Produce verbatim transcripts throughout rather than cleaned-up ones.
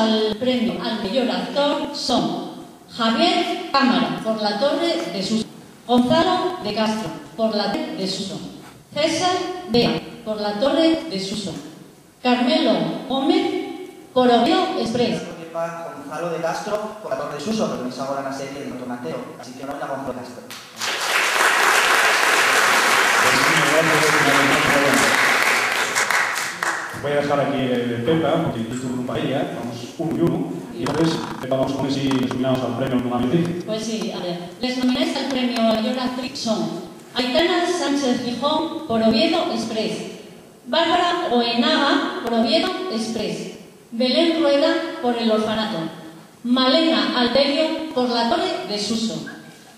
al premio al meyor actor son Javier Cámara por La Torre de Suso, Gonzalo de Castro por La Torre de Suso, César Vega por La Torre de Suso, Carmelo Gómez por Oviedo Express. Gonzalo de Castro por La Torre de Suso, protagonizó ahora la serie de Doctor Mateo. Así que enhorabuena, Gonzalo de Castro. Voy a dejar aquí el tema porque estoy con un paella, vamos uno y uno, y entonces vamos con ese nominados al premio alguna vez. Pues sí, a ver, les nominados al premio a la mejor actriz son Aitana Sánchez Gijón por Oviedo Express, Bárbara Goenaga por Oviedo Express, Belén Rueda por El Orfanato, Malena Alterio por La Torre de Suso.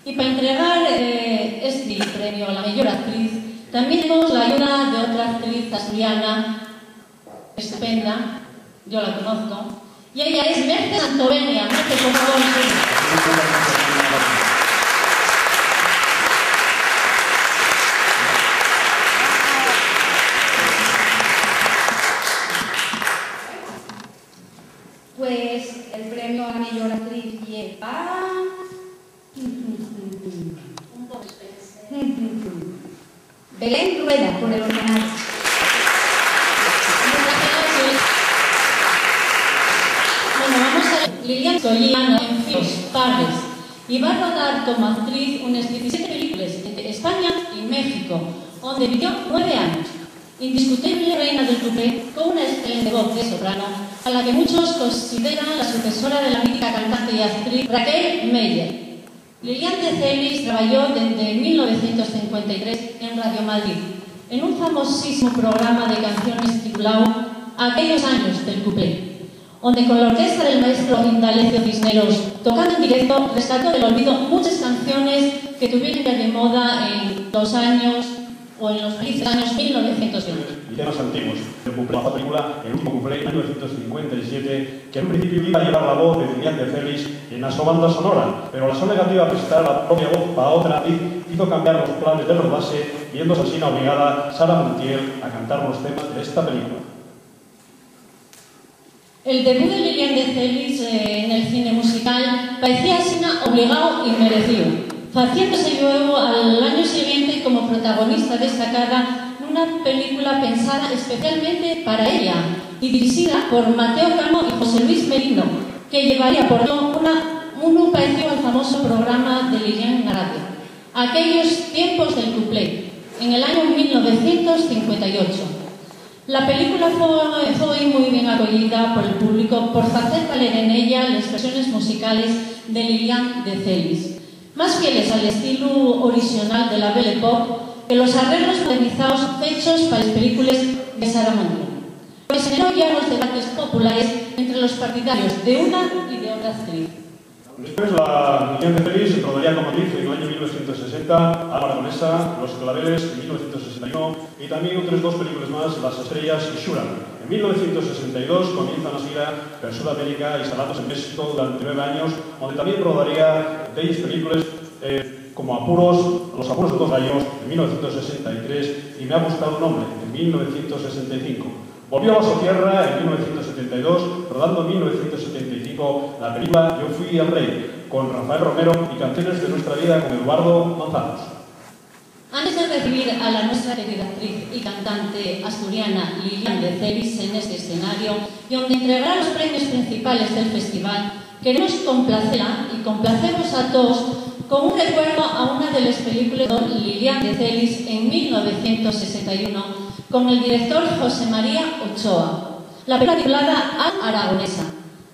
Y pa entregar, eh, esti premio a la meyor actriz, tamién tenemos la ayuda de otra actriz asturiana estupenda, yo la conozco, y ella es Merce Santovenia. Merce, por favor, sí. Pues el premio a la meyor actriz ye pa Belén Rueda por El Orfanato. Bueno, vamos a ver. Lilian Collano en films, pares, y va rodar como actriz unes diecisiete películes entre España y México, onde vivió nueve años. Indiscutible reina del cuplé, con una excelente voz de soprano, a la que muchos consideran la sucesora de la mítica cantante y actriz Raquel Meyer. Lilian de Celis trabajó desde mil novecientos cincuenta y tres en Radio Madrid, en un famosísimo programa de canciones titulado Aquellos años del cuplé, onde con la orquesta del maestro Indalecio Cisneros, tocando en directo, rescató del olvido muchas canciones que tuvieron ya de moda en los años o en los felices años mil novecientos veinte. Y temas antiguos. El cuplé, la película, el último cuplé, en mil novecientos cincuenta y siete, que en un principiu iba a llevar la voz de Lilian de Celis en la so banda sonora, pero la so negativa a prestar la propia voz pa otra actriz hizo cambiar los planes del rodaxe, viéndose asina obligada Sara Montiel a cantar los temas de esta película. El debut de Lilian de Celis, eh, nel cine musical paecía asina obligao y merecío, faciéndose llueu al añu siguiente como protagonista destacada nuna película pensada especialmente para ella y dirixida por Mateo Cano y José Luis Merino, que llevaría por título una, un paecíu al famoso programa de Lilian na radio, Aquellos tiempos del cuplé, en el año mil novecientos cincuenta y ocho. La película fue, fue muy bien acogida por el público por facer valer en ella les versiones musicales de Lilian de Celis, más fieles al estilu orixinal de la Belle Époque que los arreglos modernizaos fechos pa les películes de Sara Montiel, lo que xeneró llargos debates populares entre los partidarios de una y de otra actriz. Después, la Lilian de Celis rodaría como actriz en el año mil novecientos sesenta, Alma Aragonesa, Los Claveles, en mil novecientos sesenta y uno, y también otras dos películas más, Las Estrellas y Shura. En mil novecientos sesenta y dos comienza una gira per Sudamérica, instalándose en México durante nueve años, donde también rodaría delles películas, eh, como Apuros, Los Apuros de Dos Gallos, en mil novecientos sesenta y tres, y Me ha buscado un hombre, en mil novecientos sesenta y cinco. Volvió a su tierra en mil novecientos setenta y dos, rodando en mil novecientos setenta y cinco la película Yo fui el rey, con Rafael Romero, y Canciones de nuestra vida, con Eduardo Manzanos. Antes de recibir a la nuestra querida actriz y cantante asturiana Lilian de Celis en este escenario, y onde entregará los premios principales del festival, queremos complacela y complacevos a toos con un recuerdo a una de les películes de Lilian de Celis en mil novecientos sesenta y uno, con el director José María Ochoa, la película titulada Alma Aragonesa.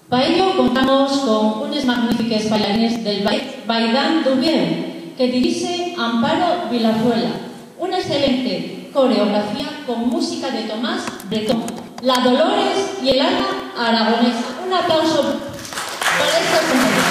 Pa ello contamos con unes magnífiques bailarines del Ballet Baidán d'Uviéu, que dirixe Amparo Vilazuela, una excelente coreografía con música de Tomás Bretón, La Dolores y el Alma Aragonesa. Un aplauso para estos compañeros.